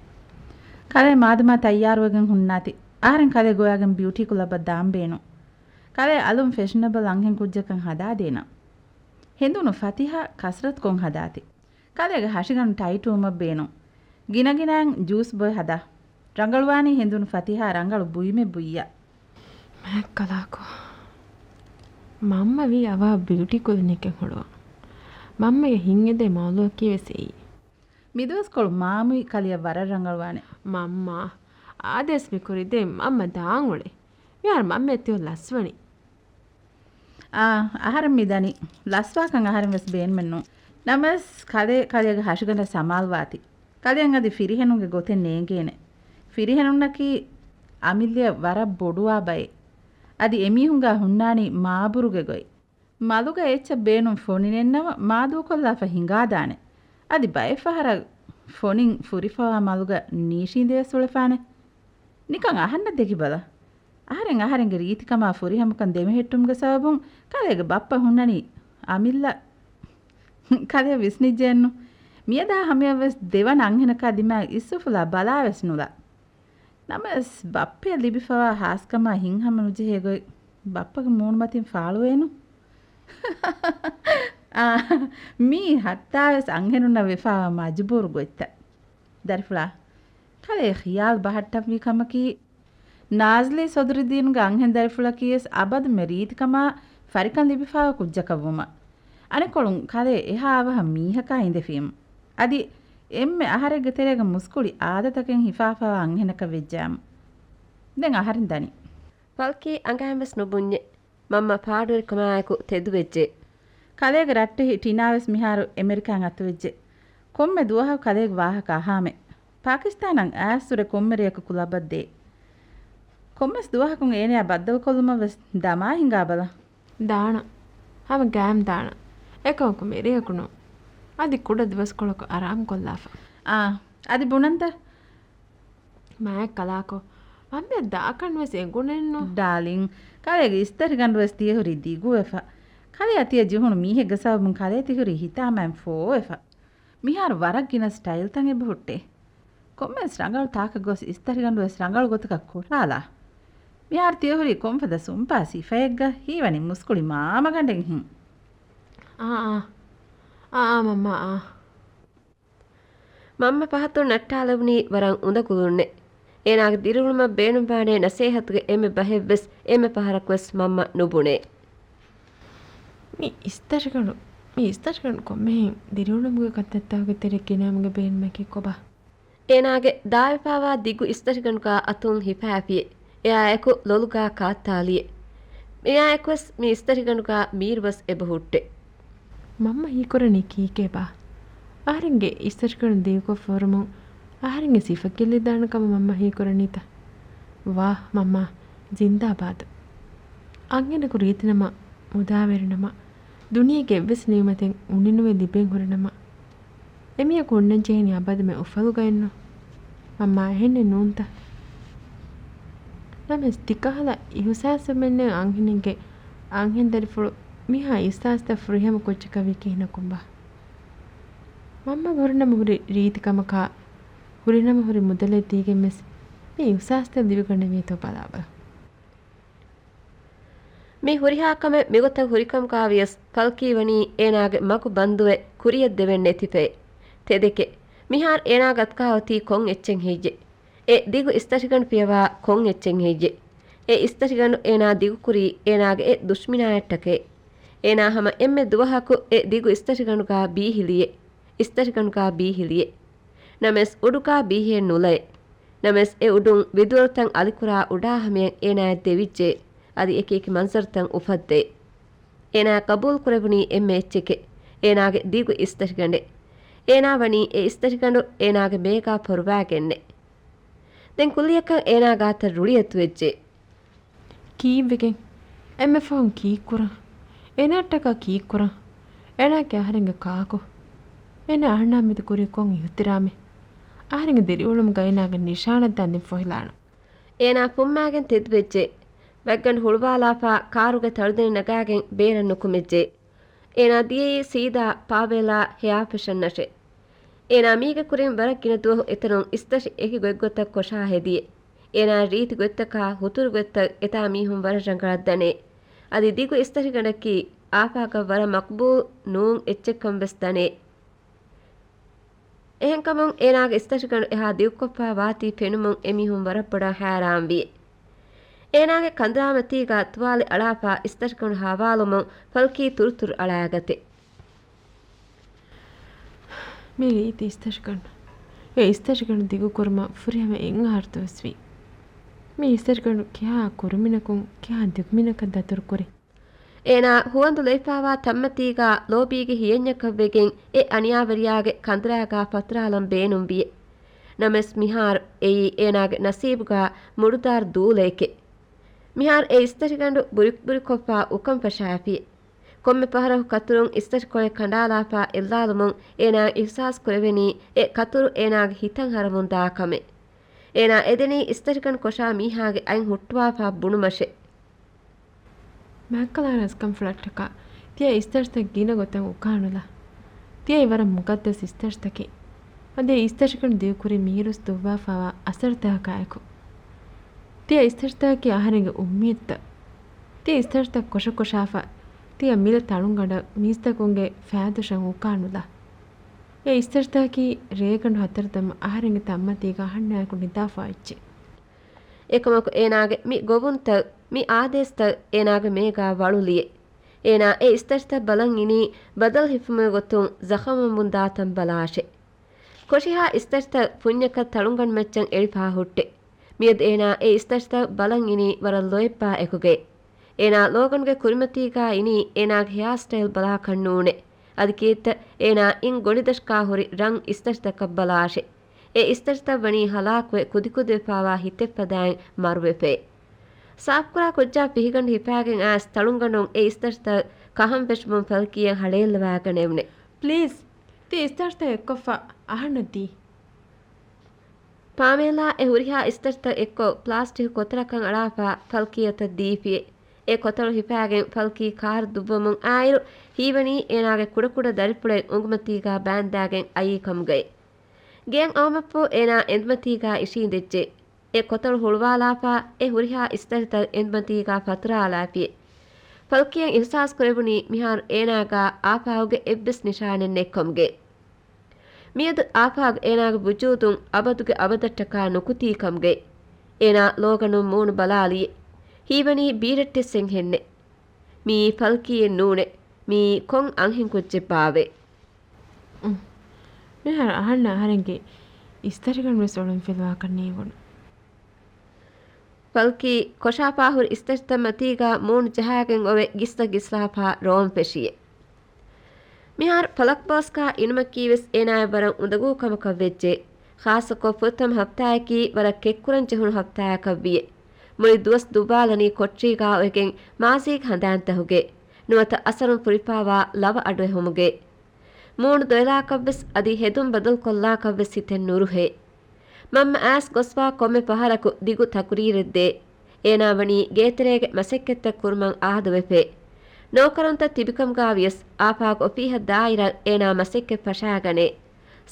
ކަލޭ މާދަމާ ތައްޔާރުވެގެން ހުންނާތި. އަހަރެން ކަލޭ ގޮވާގެން ބިއުޓީ ކުލަބަށް ދާން ބޭނުން. ކަލޭ އަލުން ފެޝަނަބަލް އަންހެން ކުއްޖަކަށް ހަދާދޭނަން. ހެނދުނު ފަތިހާ ކަސްރަތުކޮށް ހަދާތި. ކަލޭގެ ހަށިގަނޑު ޓައިޓުވުމަށް ބޭނުން. ގިނަގިނައިން ޖޫސް ބޮއެ ހަދާ. ރަނގަޅުވާނީ ހެނދުނު ފަތިހާ ރަނގަޅު ބުއިމެއް ބުއްޔާ. މާތް ކަލާކޯ. މަންމަ ވީ އަވަހަށް ބިއުޓީ ކުލިނިކެއް ހުޅުވަން. މަންމަގެ ހިތްއެދޭ މައުލޫއަކީ ވެސް އެއީ. މިދުވަސްކޮޅު މާމުއި ކަލެޔަށް ވަރަށް ރަނގަޅުވާނެ. މަންމާ، އާދެސް މި ކުރި ދެން މަންމަ ދާން އުޅޭ. މިހާރު މަންމަ އެތިއޮ ލަސްވަނީ. އާ، އަހަރެން މި ދަނީ. ލަސްވާކަން އަހަރެން ވެސް ބޭނުމެއް ނޫން. ނަމަވެސް ކަލޭ ކަލެޔަގެ ހަށިގަނޑަށް ސަމާލުވާތި. ކަލެއަށް އަދި ފިރިހެނުންގެ ގޮތެއް ނޭނގޭނެ. ފިރިހެނުންނަކީ އަމިއްލަޔަށް ވަރަށް ބޮޑުވާ ބައެއް. އަދި އެމީހުންގާ ހުންނާނީ މާބުރުގެ ގޮތް. މަލުގަ އެއްޗަށް ބޭނުން ފޮނިނެއްނަމަ މާދޫކޮށްލާފަ ހިނގާދާނެ. އަދި ބައެއް ފަހަރަށް ފޮނިން ފުރިފަވާ މަލުގަ ނީށީނދެވެސް އުޅެފާނެ. ނިކަން އަހަންނަށް ދެކިބަލަ. އަހަރެން އަހަރެންގެ ރީތިކަމާ ފުރިހަމަކަން ދެމެހެއްޓުމުގެ ސަބަބުން ކަލޭގެ ބައްޕަ ހުންނަނީ އަމިއްލަ. ކަލެޔަށް ވިސްނިއްޖެއެއްނު. މިއަދާ ހަމަޔަށްވެސް ދެވަނަ އަންހެނަކާ ދިމާއަށް އިސްއުފުލާ ބަލާވެސް ނުލާ. ނަމަވެސް ބައްޕަޔަށް ލިބިފަވާ ހާސްކަމާ ހިތްހަމަ ނުޖެހޭ ގޮތް ބައްޕަގެ މޫނުމަތިން ފާޅުވޭނު. އާ، މީ ހައްތާވެސް އަންހެނުންނަށް ވެފާވާ މަޖުބޫރު ގޮތްތައް. ދަރިފުޅާ، ކަލޭ ޚިޔާލު ބަހައްޓަންވީ ކަމަކީ، ނާޒްލީ ސޮދުރިދީނުގެ އަންހެން ދަރިފުޅަކީވެސް އަބަދުމެ ރީތިކަމާ ފަރިކަން ލިބިފާވާ ކުއްޖަކަށްވުމަށް. އަނެއްކޮޅުން ކަލޭ އެހާ އަވަހަށް މީހަކާ އިނދެފީމު. އަދި އެންމެ އަހަރެއްގެ ތެރޭގަ މުސްކުޅި އާދަތަކެއް ހިފާފަވާ އަންހެނަކަށް ވެއްޖާމު. ދެން އަހަރެން ދަނީ. ފަލްކީ އަނގައިންވެސް ނުބުންޏޭ. މަންމަ ފާޑުވެރިކަމާއެކު ތެދުވެއްޖެ. ކަލޭގެ ރައްޓެހި ޓިނާވެސް މިހާރު އެމެރިކާއިން އަތުވެއްޖެ. ކޮންމެ ދުވަހަކު ކަލޭގެ ވާހަކަ އަހާމެ. ޕާކިސްތާނަށް އައިސް ހުރެ ކޮންމެ ރެޔަކު ކުލަބަށް ދޭ. ކޮންމެސް ދުވަހަކުން އޭނަޔާ ބައްދަލުކޮށްލުމަށް ވެސް ދަމާ ހިނގާބަލަ. ދާނަ. ހަމަ ގައިމް ދާނަ. އެކަމަކު މިރެޔަކު ނޫން. އަދި ކުޑަ ދުވަސްކޮޅަކު އަރާމްކޮށްލާފަ. އާ، އަދި ބުނަންތަ؟ މާތް ކަލާކޮ. މަންމައަށް ދާކަން ވެސް އެނގުނެއްނު. ޑާލިން، ކަލޭގެ އިސްތަށިގަނޑު ވެސް ތިޔަ ހުރީ ދިގުވެފަ. ކަލެއަށް ތިޔަ ޖެހުނު މީހެއްގެ ސަބަބުން ކަލޭ ތި ހުރީ ހިތާމައިން ފޯވެފަ. މިހާރު ވަރަށް ގިނަ ސްޓައިލްތައް އެބަ ހުއްޓޭ. ކޮންމެސް ރަނގަޅު ތާކަށް ގޮސް އިސްތަށިގަނޑު ވެސް ރަނގަޅު ގޮތަކަށް ކޮށާލާ. މިހާރު ތިޔަ ހުރީ ކޮންފަދަ ސުންޕާ ސިފައެއްގަ ހީވަނީ މުސްކުޅި މާމަގަނޑެއް ހިން. އާ، އާ. އާ، އާ، މަންމާ، އާ. މަންމަ ފަހަތުން ނައްޓާލެވުނީ ވަރަށް އުނދަގުލުންނެ. އޭނާގެ ދިރިއުޅުމަށް ބޭނުންވާނޭ ނަސޭހަތުގެ އެންމެ ބަހެއްވެސް އެންމެ ފަހަރަކުވެސް މަންމަ ނުބުނޭ. މި އިސްތަށިގަނޑު، މި އިސްތަށިގަނޑު ކޮންމެހެން ދިރިއުޅުމުގެ ކަންތައްތަކުގެ ތެރެއަށް ގެނައިމުގެ ބޭނުމަކީ ކޮބާ؟ އޭނާގެ ދާވެފާވާ ދިގު އިސްތަށިގަނޑުގާ އަތުން ހިފާފިޔެ. އެއާއެކު ލޮލުގާ ކާއްތާލިއެ. މިއާއެކުވެސް މި އިސްތަށިގަނޑުގާ މީރުވަސް އެބަ ހުއްޓެ. މަންމަ ހީކުރަނީ ކީކޭބާ؟ އަހަރެންގެ އިސްތަށިގަނޑު ދިގުކޮށްފަ ހުރުމުން އަހަރެންގެ ސިފަ ގެއްލިދާނެ ކަމަށް މަންމަ ހީކުރަނީތަ؟ ވާ މަންމާ، ޒިންދާބާދު. އަންހެނަކު ރީތިނަމަ، މުދާވެރިނަމަ، ދުނިޔޭގެ އެއްވެސް ނިޢުމަތެއް އުނިނުވެ ލިބެން ހުރިނަމަ، އެމީހަކު އޮންނަންޖެހެނީ އަބަދުމެ އުފަލުގައެއްނު؟ މަންމާ އެހެންނެއް ނޫންތަ؟ ނަމަވެސް ތިކަހަލަ އިހުސާސްވެމެއްނެތް އަންހެނެއްގެ އަންހެން ދަރިފުޅު މިހާ އިހުސާސްތައް ފުރިހަމަ ކުއްޖަކަށް ވީ ކިހިނަކުންބާ؟ މަންމަގެ ހުރިނަމަ ހުރި ރީތިކަމަކާ، ހުރިނަމަ ހުރި މުދަލެއް ދީގެންވެސް މި އިހުސާސްތައް ލިބިގަނެވޭތޯ ބަލާބަލަ. މި ހުރިހާ ކަމެއް މިގޮތަށް ހުރިކަމުގާވިޔަސް ފަލްކީ ވަނީ އޭނާގެ މަގު ބަންދުވެ ކުރިޔަށް ދެވެން ނެތިފައި. ތެދެކެ. މިހާރު އޭނާގެ އަތުގާ އޮތީ ކޮން އެއްޗެއް ހެއްޔެ؟ އެ ދިގު އިސްތަށިގަނޑު ފިޔަވާ ކޮން އެއްޗެއް ހެއްޔެ؟ އެ އިސްތަށިގަނޑު އޭނާ ދިގުކުރީ އޭނާގެ އެ ދުޝްމިނާޔަށްޓަކައި. އޭނާ ހަމަ އެންމެ ދުވަހަކު އެ ދިގު އިސްތަށިގަނޑުގާ ބީހިލިއެ. އިސްތަށިގަނޑުގާ ބީހިލިއެ. ނަމަވެސް އުޑުގާ ބީހޭ ނުލައެ. ނަމަވެސް އެ އުޑުން ވިދުވަރުތައް އަލިކުރާ އުޑާ ހަމަޔަށް އޭނާޔަށް ދެވިއްޖެ. އަދި އެކިއެކި މަންޒަރުތައް އުފައްދޭ. އޭނާ ގަބޫލު ކުރެވުނީ އެންމެ އެއްޗެކެ. އޭނާގެ ދިގު އިސްތަށިގަނޑެ. އޭނާ ވަނީ އެ އިސްތަށިގަނޑު އޭނާގެ މޭގާ ފޮރުވާގެންނެ. ދެން ކުއްލިއަކަށް އޭނާ ގާތަށް ރުޅިއަތުވެއްޖެ. ކީއްވެގެން؟ އެންމެ ފަހުން ކީއްކުރަން؟ އޭނާއަށްޓަކާ ކީއްކުރަން؟ އޭނާއަކީ އަހަރެންގެ ކާކު. އޭނާ އަހަންނާ މެދު ކުރީ ކޮން އިހުތިރާމެއް؟ އަހަރެންގެ ދިރިއުޅުމުގަ އޭނާގެ ނިޝާނަށް ދާންދެން ފޮހިލާނަން. އޭނާ ފުއްމާގެން ތެދުވެއްޖެ. ބަތްގަނޑު ހުޅުވާލާފާ ކާރުގެ ތަޅުދެނި ނަގާގެން ބޭރަށް ނުކުމެއްޖެ. އޭނާ ދިޔައީ ސީދާ ޕާވެލާ ހެއާ ފެޝަންއަށެ. އޭނާ މީގެ ކުރިން ވަރަށް ގިނަ ދުވަހު އެތަނުން އިސްތަށި އެކި ގޮތްގޮތަށް ކޮށާ ހެދިޔެ. އޭނާ ރީތި ގޮތްތަކާ ހުތުރު ގޮތްތައް އެތާ މީހުން ވަރަށް ރަނގަޅަށް ދަނޭ. އަދި ދިގު އިސްތަށިގަނޑަކީ އާފާގަށް ވަރަށް މަޤްބޫލް ނޫން އެއްޗެއްކަން ވެސް ދަނޭ. އެހެންކަމުން އޭނާގެ އިސްތަށިގަނޑު އެހާ ދިގުކޮށްފާ ވާތީ ފެނުމުން އެމީހުން ވަރަށް ބޮޑަށް ހައިރާންވި. އޭނާގެ ކަނދުރާމަތީގަ ތުވާލެ އަޅާފާ އިސްތަށިގަނޑު ހަވާލުމުން ފަލްކީ ތުރުތުރު އަޅާގަތެ. މި ރީތި އިސްތަށިގަނޑު. އެ އިސްތަށިގަނޑު ދިގުކުރުމަށް ފުރިހަމަ އެއްއަހަރު ދުވަސްވީ. މި އިސްތަށިގަނޑު ކިހާ ކުރުމިނަކުން ކިހާ ދިގުމިނަކަށް ދަތުރުކުރި. އޭނާ ހުވަނދު ލެވިފާވާ ތަންމަތީގާ ލޯބީގެ ހިޔަންޏަކަށްވެގެން އެ އަނިޔާވެރިޔާގެ ކަނދުރާގާ ފަތުރާލަން ބޭނުންވިއެ. ނަމަވެސް މިހާރު އެއީ އޭނާގެ ނަސީބުގާ މުޑުދާރު ދޫލައެކެ. މިހާރު އެ އިސްތަށިގަނޑު ބުރިބުރިކޮށްފާ އުކަން ފަށާފި. ކޮންމެ ފަހަރަކު ކަތުރުން އިސްތަށިކޮޅެއް ކަނޑާލާފާ އެއްލާލުމުން އޭނާ އިހުސާސް ކުރެވެނީ އެ ކަތުރު އޭނާގެ ހިތަށް ހަރަމުން ދާ ކަމެއް. އޭނާ އެދެނީ އިސްތަށިގަނޑު ކޮށާ މީހާގެ އަތް ހުއްޓުވާފާ ބުނުމަށެ. މާތްކަލާ ރަސްކަންފުޅަށްޓަކާ ތިޔަ އިސްތަށިތައް ގިނަ ގޮތަށް އުކާނުލާ. ތިޔައީ ވަރަށް މުޤައްދަސް އިސްތަށިތަކެއް. އަދި އިސްތަށިގަނޑު ދިގުކުރީ މީރުސް ދުއްވާފާވާ އަސަރުތަކާއެކު. ތިޔަ އިސްތަށިތަކަކީ އަހަރެންގެ އުއްމީދުތައް. ތިޔަ އިސްތަށިތައް ކޮށަކޮށާފަ، ތިޔަ މިލަ ތަޅުންގަނޑަށް މީސްތަކުންގެ ފައިދުށަށް އުކާނުލާ. އެ އިސްތަށިތަކަކީ ރޭގަނޑު ހަތަރު ދަމަ އަހަރެންގެ ތަންމަތީގަ އަހަންނާއެކު ނިދާފާ އެއްޗެއް. އެކަމަކު އޭނާގެ މި ގޮވުންތައް، މި އާދޭސްތައް އޭނާގެ މޭގާ ވަޅުލިއެ. އޭނާ އެ އިސްތަށިތައް ބަލަން އިނީ ބަދަލު ހިފުމުގެ ގޮތުން ޒަޚަމްވަމުން ދާތަން ބަލާށެ. ކޮށިހާ އިސްތަށިތައް ފުންޏަކަށް ތަޅުންގަނޑުމައްޗަށް އެޅިފާ ހުއްޓެ. މިއަދު އޭނާ އެ އިސްތަށިތައް ބަލަން އިނީ ވަރަށް ލޯތްބާ އެކުގައި. އޭނާ ލޯގަންގެ ކުރިމަތީގާ އިނީ އޭނާގެ ހެއާ ސްޓައިލް ބަލާކަށް ނޫނޭ. އަދި ކީއްތަ އޭނާ އިން ގޮނޑިދަށުގާ ހުރި ރަން އިސްތަށިތަކަށް ބަލާށެ. އެ އިސްތަށިތައް ވަނީ ހަލާކުވެ ކުދިކުދިވެފާވާ ހިތެއް ފަދައިން މަރުވެފައި. ސާފުކުރާ ކުއްޖާ ފިހިގަނޑު ހިފާގެން އައިސް ތަޅުންގަނޑުން އެ އިސްތަށިތައް ކަހަން ފެށުމުން ފަލްކީއަށް ހަޅޭއްލަވާގަނެވުނެ. ޕްލީޒް، ތި އިސްތަށިތައް އެއްކޮށްފަ އަހަންނަށް ދީ. ޕާމޭލާ އެ ހުރިހާ އިސްތަށިތައް އެއްކޮށް ޕްލާސްޓިކް ކޮތަޅަކަށް އަޅާފަ ފަލްކީ އަތަށް ދީފިއެ. އެ ކޮތަޅު ހިފާގެން ފަލްކީ ކާރު ދުއްވަމުން އާއިރު ހީވަނީ އޭނާގެ ކުޑަކުޑަ ދަރިފުޅެއް އުނގުމަތީގާ ބާންދާގެން އައީ ކަމުގައި. ގެއަށް އައުމަށްފަހު އޭނާ އެނދުމަތީގާ އިށީނދެއްޖެ. އެ ކޮތަޅު ހުޅުވާލާފަ އެ ހުރިހާ އިސްތަށިތައް އެނދުމަތީގާ ފަތުރާލާފިއެ. ފަލްކީއަށް އިހުސާސް ކުރެވުނީ މިހާރު އޭނާގާ އާފާގުގެ އެއްވެސް ނިޝާނެއް ނެތްކަމުގެ. މިއަދު އާފާގު އޭނާގެ ވުޖޫދުން އަބަދުގެ އަބަދަށްޓަކާ ނުކުތީ ކަމުގެ. އޭނާ ލޯގަނޑުން މޫނު ބަލާލިއެ. ހީވަނީ ބީރައްޓެއްސެއްހެންނެ. މިއީ ފަލްކީއެއް ނޫނެ. މިއީ ކޮން އަންހެން ކުއްޖެއްބާވެ؟ މިހާރު އަހަންނަށް އަހަރެންގެ އިސްތަށިގަނޑު ވެސް އޮޅުންފިލުވާކަށް ނީވުނު. ފަލްކީ ކޮށާފާ ހުރި އިސްތަށިތައް މަތީގާ މޫނު ޖަހާގެން އޮވެ ގިސްލަ ގިސްލާފާ ރޯން ފެށިއެ. މިހާރު ފަލަކްބޯސްގާ އިނުމަކީވެސް އޭނާއަށް ވަރަށް އުނދަގޫ ކަމަކަށް ވެއްޖެ. ޚާއްޞަކޮށް ފުރަތަމަ ހަފްތާއަކީ ވަރަށް ކެތްކުރަން ޖެހުނު ހަފްތާއަކަށް ވިއެ. މުޅި ދުވަސް ދުއްވާލަނީ ކޮޓަރީގާ އޮވެގެން މާޒީގެ ހަނދާންތަހުގެ. ނުވަތަ އަސަރުން ފުރިފާވާ ލަވަ އަޑުއެހުމުގެ. މޫނު ދޮއެލާކަށްވެސް އަދި ހެދުން ބަދަލުކޮށްލާކަށްވެސް ހިތެއް ނުރުހޭ. މަންމަ އައިސް ގޮސްފާ ކޮންމެ ފަހަރަކު ދިގު ތަޤުރީރެއް ދޭ. އޭނާ ވަނީ ގޭތެރޭގެ މަސައްކަތްތައް ކުރުމަށް އާދަވެފައި. ނޯކަރުންތައް ތިބިކަމުގާވިޔަސް އާފާގު އޮފީހަށް ދާއިރަށް އޭނާ މަސައްކަތް ފަށާގަނޭ.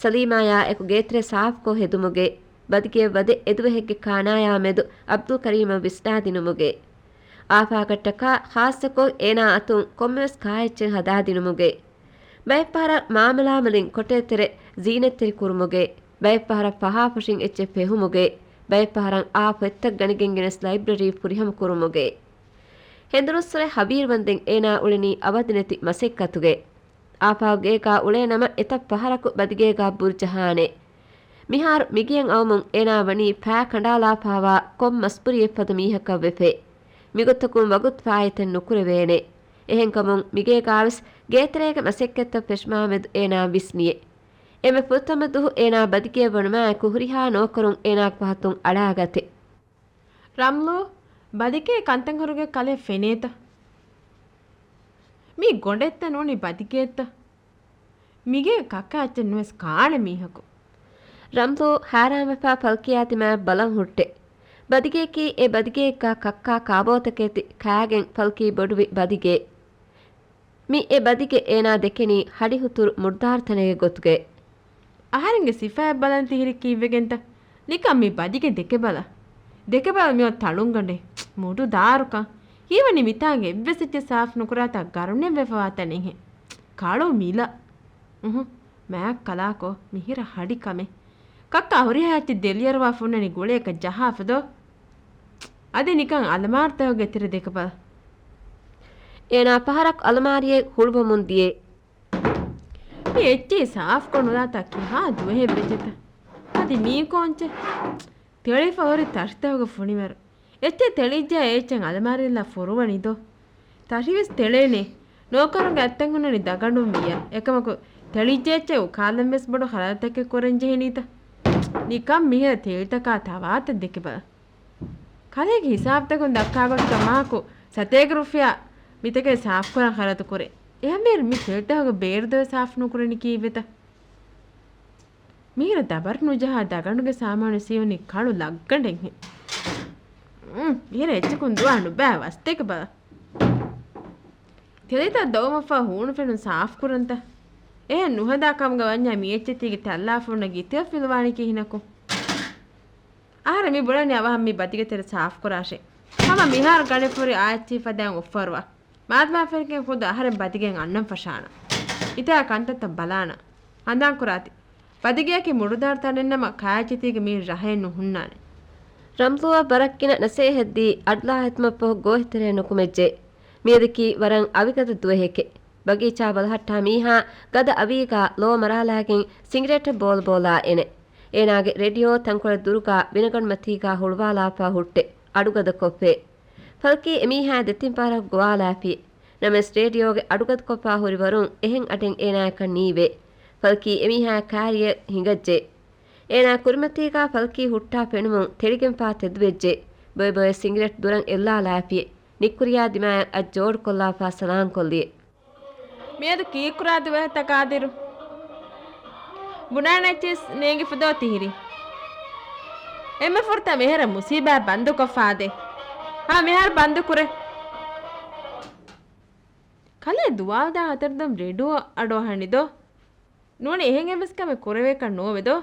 ސަލީމާޔާ އެކު ގޭތެރެ ސާފުކޮށް ހެދުމުގެ، ބަދިގެއަށް ވަދެ އެދުވަހެއްގެ ކާނާޔާ މެދު އަބްދުލް ކަރީމަށް ވިސްނާދިނުމުގެ. އާފާގަށްޓަކާ ޚާއްޞަކޮށް އޭނާ އަތުން ކޮންމެވެސް ކާއެއްޗެއް ހަދާދިނުމުގެ. ބައެއްފަހަރަށް މާމަލާމަލިން ކޮޓަރިތެރެ ޒީނަތްތެރި ކުރުމުގެ، ބައެއްފަހަރަށް ފަހާފުށިން އެއްޗެއް ފެހުމުގެ، ބައެއްފަހަރަށް އާ ފޮތްތައް ގަނެގެން ގެނެސް ލައިބްރަރީ ފުރިހަމަ ކުރުމުގެ. ހެނދުނުއްސުރެ ހަވީރުވަންދެން އޭނާ އުޅެނީ އަވަދިނެތި މަސައްކަތުގެ. އާފާގު ގޭގާ އުޅޭނަމަ އެތައް ފަހަރަކު ބަދިގޭގާ ބުރުޖަހާނެ. މިހާރު މިގެއަށް އައުމުން އޭނާ ވަނީ ފައި ކަނޑާލާފާވާ ކޮން މަސްބުރިއެއްފަދަ މީހަކަށް ވެފައި. މިގޮތަކުން ވަގުތު ފާއިތެއް ނުކުރެވޭނެ. އެހެންކަމުން މިގޭގާވެސް ގޭތެރޭގެ މަސައްކަތްތައް ފެށުމާމެދު އޭނާ ވިސްނިއެ. އެންމެ ފުރަތަމަ ދުހު އޭނާ ބަދިގެއަށް ވަނުމާއެކު ހުރިހާ ނޯކަރުން އޭނާގެ ފަހަތުން އަޅާގަތެ. ރަމްލޫ، ބަދިގޭ ކަންތައް ހުރުގެ ކަލޭ ފެނޭތަ؟ މީ ގޮނޑެއްތަ ނޫނީ ބަދިގޭތަ؟ މިގޭ ކައްކާ އެއްޗެއް ނުވެސް ކާނެ މީހަކު. ރަމްލޫ ހައިރާންވެފާ ފަލްކީއާ ދިމާއަށް ބަލަން ހުއްޓެ. ބަދިގެއަކީ އެ ބަދިގެއެއްގާ ކައްކާ ކާބޯތަކެތި ކާގެން ފަލްކީ ބޮޑުވި ބަދިގެ. މި އެ ބަދިގެ އޭނާ ދެކެނީ ހަޑިހުތުރު މުޑުދާރު ތަނެއްގެ ގޮތުގައި. އަހަރެންގެ ސިފައެއް ބަލަން ތިހިރި ކީއްވެގެންތަ؟ ނިކަން މި ބަދިގެ ދެކެބަލަ. ދެކެބަލަ މިއޮތް ތަޅުންގަނޑެއް. މުޑު ދާރުކަން. ހީވަނީ މިތާނގެ އެއްވެސް އެއްޗެއް ސާފު ނުކުރާތާ ގަރުނެއް ވެފަވާތަނެއްހެން. ކަޅު މިލަ. އުހު. މާތް ކަލާކޯ މިހިރަ ހަޑި ކަމެއް. ކައްކާ ހުރިހާ އެއްޗެއް ދެލިއަރުވާ ފުންނަނީ ގުޅޭކަށް ޖަހާފަ ދޯ؟ އަދި ނިކަން އަލަމާރުތަކުގެ ތެރެ ދެކެބަލަ. އޭނާ ފަހަރަކު އަލަމާރިއެއް ހުޅުވަމުން ދިޔަ. މި އެއްޗެހި ސާފުކޮށް ނުލާތާ ކިހާ ދުވަހެއް ވެއްޖެތަ؟ އަދި މީ ކޯންޗެއް؟ ތެޅިފަ ހުރި ތަށިތަކުގެ ފުނިވަރު. އެއްޗެއް ތެޅިއްޖެ އެ އެއްޗެއް އަލަމާރިއަށްލާ ފޮރުވަނީ ދޯ؟ ތަށިވެސް ތެޅޭނެ. ނޯކަރުންގެ އަތްތައް ހުންނަނީ ދަގަނޑުން ވިއްޔާ. އެކަމަކު ތެޅިއްޖެ އެއްޗެއް އުކާލަން ވެސް ބޮޑު ޚަލަލުތަކެއް ކުރަން ޖެހެނީތަ؟ ނިކަން މިހިރަ ތެޅިތަކާ ތަވާތައް ދެކެބަލަ. ކަލޭގެ ހިސާބުތަކުން ދައްކާ ގޮތަކަށް މާކު ސަތޭކަ ރުފިޔާ މިތަކެއް ސާފުކުރަން ޚަރަދުކުރޭ. އެހެންވީއިރު މި ތެޅިތަކުގެ ބޭރު ދޮވެ ސާފު ނުކުރަނީ ކީއްވެތަ؟ މިހިރަ ދަބަރު ނުޖަހާ ދަގަނޑުގެ ސާމާނު ސީވަނީ ކަޅު ލައްގަނޑެއްހެން. އުން، މިހިރަ އެއްޗަކުން ދުވާ ނުބައި ވަސްތޭކަ ބަލަ. ތެޅިތައް ދޮވުމަށްފަހު ހޫނު ފެނުން ސާފުކުރަންތަ؟ އެހެން ނުހަދާ ކަމުގަ ވަންޏާ މި އެއްޗެތީގެ ތައްލާފުންނަ ގިތިއަށް ފިލުވާނީ ކިހިނަކު؟ އަހަރެން މި ބުނަނީ އަވަހަށް މި ބަދިގެ ތެރެ ސާފުކުރާށޭ. ހަމަ މިހާރު ގަނެފުރި އާއްޗި ފަދައިން އޮއްފަރުވާ. މާދަމާ ފެނިގެން ޚުދު އަހަރެން ބަދިގެން އަންނަން ފަށާނަ. ހިތާ ކަންތައްތައް ބަލާނަ. ހަނދާން ކުރާތި. ބަދިގެއަކީ މުޑުދާރު ތަނެއްނަމަ ކާއެއްޗެތީގެ މީ ރަހައެއް ނުހުންނާނެ. ރަމްލޫއަށް ވަރަށް ގިނަ ނަސޭހަތްދީ އަޑުލާހިތުމަށްފަހު ގޯހިތެރެއަށް ނުކުމެއްޖެ. މިއަދަކީ ވަރަށް އަވިގަދަ ދުވަހެކެ. ބަގީޗާ ބަލަހައްޓާ މީހާ ގަދަ އަވީގާ ލޯ މަރާލާގެން ސިނގިރޭޓެއް ބޯލަބޯލާ އެނެ. އޭނާގެ ރޭޑިއޯ ތަންކޮޅެއް ދުރުގާ ވިނަގަނޑުމަތީގާ ހުޅުވާލާފާ ހުއްޓެ އަޑުގަދަކޮށްފޭ. ފަލްކީ އެމީހާ ދެތިން ފަހަރަކު ގޮވާލާފި. ނަމަވެސް ރޭޑިއޯގެ އަޑުގަދަކޮށްފާ ހުރި ވަރުން އެހެން އަޑެއް އޭނާޔަކަށް ނީވޭ. ފަލްކީ އެމީހާ ކާރިއަށް ހިނގައްޖެ. އޭނާ ކުރިމަތީގާ ފަލްކީ ހުއްޓާ ފެނުމުން ތެޅިގެންފާ ތެދުވެއްޖެ. ބޮއެ ބޮއެ ސިނގިރެޓް ދުރަށް އެއްލާލާފިއެ. ނިއްކުރިޔާ ދިމާއަށް އަތް ޖޯޑުކޮށްލާފާ ސަލާންކޮށްލިއެ. މިއަދު ކީއްކުރާ ދުވަހެއްތަ ޤާދިރު؟ ބުނާނެއްޗިސް ނޭނގިފުދޯ ތިހިރީ. އެންމެ ފުރަތަމަ މިހާރަށް މުސީބާ ބަންދުކޮށްފާދޭ. ހާ، މިހާރު ބަންދު ކުރޭ. ކަލޭ ދުވާލުދާ ހަތަރު ދަން ރޭޑިއޯ އަޑުއަހަނިދޯ؟ ނޫނީ އެހެން އެއްވެސް ކަމެއް ކުރެވޭކަށް ނޯވެދޯ؟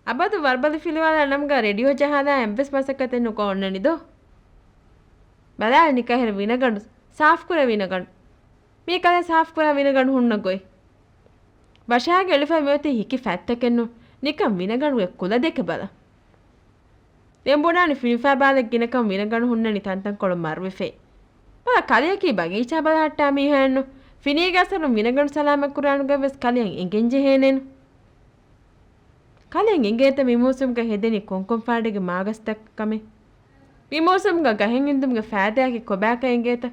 އަބަދު ވަރުބަލި ފިލުވާލާ ނަމުގަ ރޭޑިއޯ ޖަހާލާ އެއްވެސް މަސައްކަތެއް ނުކޮށް އޮންނަނިދޯ؟ ބަލާލަނީ ކަހެރު ވިނަގަނޑު، ސާފުކުރޭ ވިނަގަނޑު. މީ ކަލޭ ސާފުކުރާ ވިނަގަނޑު ހުންނަ ގޮތް. ވަށާގެ އެޅިފައި މިއޮތީ ހިކި ފަތްތަކެއްނު، ނިކަން ވިނަގަނޑުގެ ކުލަ ދެކެ ބަލަ. ދެން ބުނާނީ ފިނިފާ ބާލެއް ގިނަކަން ވިނަގަނޑު ހުންނަނީ ތަންތަންކޮޅު މަރުވެފައި. ބަލަ ކަލެއަކީ ބަގީޗާ ބަލަހައްޓާ މީހާއެއްނު. ފިނީގެ އަސަރުން ވިނަގަނޑު ސަލާމަތް ކުރާނުގައިވެސް ކަލެއަށް އެނގެން ޖެހޭނެނު. ކަލެއަށް އެނގޭތަ މި މޫސުމުގަ ހެދެނީ ކޮންކޮން ފާޑެއްގެ މާގަސްތައް ކަމެއް؟ މި މޫސުމުގަ ގަހެއް އިންދުމުގެ ފާއިދާއަކީ ކޮބާކަން އެނގޭތަ؟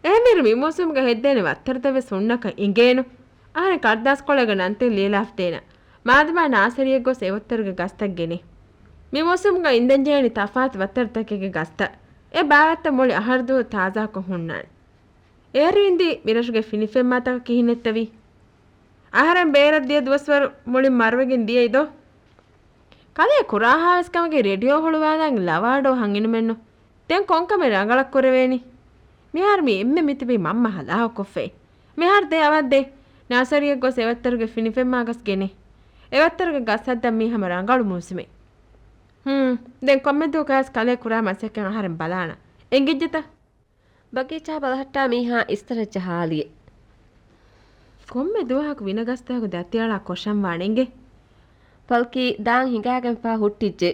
އެހެންވީރު މި މޫސުމުގަ ހެއްދޭނެ ވައްތަރުތައް ވެސް ހުންނަކަން އެނގޭނު. އަހަރެން ކަރުދާސްކޮޅެއްގަ ނަންތައް ލިޔެލާފަ ދޭނަ. މާދަމާ ނާސަރީއެއް ގޮސް އެ ވައްތަރުގެ ގަސްތައް ގެނޭ. މި މޫސުމުގަ އިންދެން ޖެހޭނީ ތަފާތު ވައްތަރުތަކެއްގެ ގަސްތައް. އެ ބާވައްތަ މުޅި އަހަރު ދުވަހު ތާޒާކޮށް ހުންނާނެ. އޭރު އިންދީ މިރަށުގެ ފިނިފެންމާތަކަށް ކިހިނެއްތަވީ؟ އަހަރެން ބޭރަށް ދިޔަ ދުވަސްވަރު މުޅިން މަރުވެގެން ދިޔައިދޯ؟ ކަލޭ ކުރާހާވެސް ކަމަކީ ރޭޑިއޯ ހުޅުވާލާން ލަވާޑޯ ހަނގިނުމެއްނު. ދެން ކޮންކަމެއް ރަނގަޅަށް ކުރެވޭނީ؟ މިހާރު މި އެންމެ މިތިބީ މަންމަ ހަލާކުކޮށްފައި. މިހާރު ދޭ އަވަށްދޭ. ނާސަރީއެއް ގޮސް އެވައްތަރުގެ ފިނިފެންމާ ގަސް ގެނޭ. އެވައްތަރުގެ ގަސް ހައްދަން މީ ހަމަ ރަނގަޅު މޫސުމެއް. ހޫން، ދެން ކޮންމެ ދުވަހަކަސް ކަލޭ ކުރާ މަސައްކަތް އަހަރެން ބަލާނަ. އެނގިއްޖެތަ؟ ބަގީޗާ ބަލަހައްޓާ މީހާ އިސްތަށަށް ޖަހާލިއެ. ކޮންމެ ދުވަހަކު ވިނަގަސްތަކަކު ދަތިއަޅާ ކޮށަން ވާނެ އިނގޭ. ފަލްކީ ދާން ހިނގާގެންފާ ހުއްޓިއްޖެ.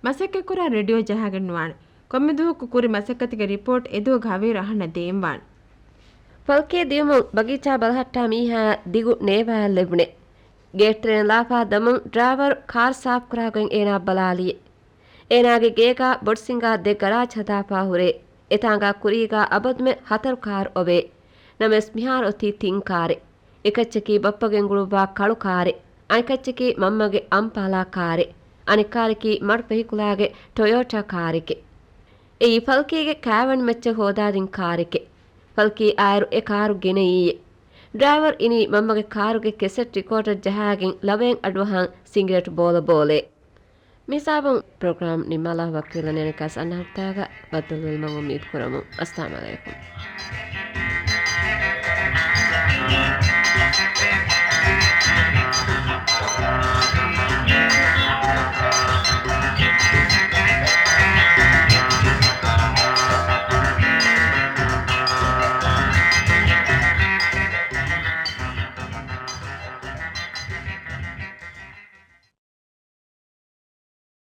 މަސައްކަތްކުރާ ރޭޑިއޯ ޖަހާގެން ނުވާނެ. ކޮންމެ ދުވަހަކު ކުރި މަސައްކަތުގެ ރިޕޯޓް އެދުވަހުގެ ހަވީރު އަހަންނަށް ދޭންވާނެ. ފަލްކީ ދިޔުމުން ބަގީޗާ ބަލަހައްޓާ މީހާ ދިގު ނޭވާއެއް ލެވުނެ. ގޭޓް ޓްރެން ލާފާ ދަމުން ޑްރައިވަރު ކާރު ސާފުކުރާގޮތް އޭނާ ބަލާލިއެ. އޭނާގެ ގޭގާ ބޮޑު ސިނގާ ދެ ގަރާޖް ހަދާފާ ހުރޭ. އެތާނގާ ކުރީގާ އަބަދުމެ ހަތަރު ކާރު އޮވޭ. ނަމަވެސް މިހާރު އޮތީ ތިން ކާރެއް. އެކައްޗަކީ ބައްޕަ ގެންގުޅުއްވާ ކަޅު ކާރެއް. އަނެކައްޗަކީ މަންމަގެ އަމްޕާލާ ކާރެއް. އަނެއް ކާރަކީ މަޑު ފެހިކުލާގެ ޓޮޔޯޓާ ކާރެކެއް. އެއީ ފަލްކީގެ ކާވެނި މައްޗަށް ހޯދާދިން ކާރެކެއް. ފަލްކީ އާއިރު އެ ކާރު ގެނައީއޭ. ޑްރައިވަރު އިނީ މަންމަގެ ކާރުގެ ކެސެޓް ރިކޯޑަށް ޖަހާގެން ލަވައެއް އަޑުއަހަން ސިނގިރޭޓް ބޯލަބޯލޭ. މިހިސާބުން ޕްރޮގްރާމް ނިންމާލާ ވަކިވެލަނީ އަނެއްކާވެސް އަންނަ ހަފްތާގަ ބައްދަލުވުމަށް އުއްމީދު ކުރަމުން. އައްސަލާމު ޢަލައިކުމް.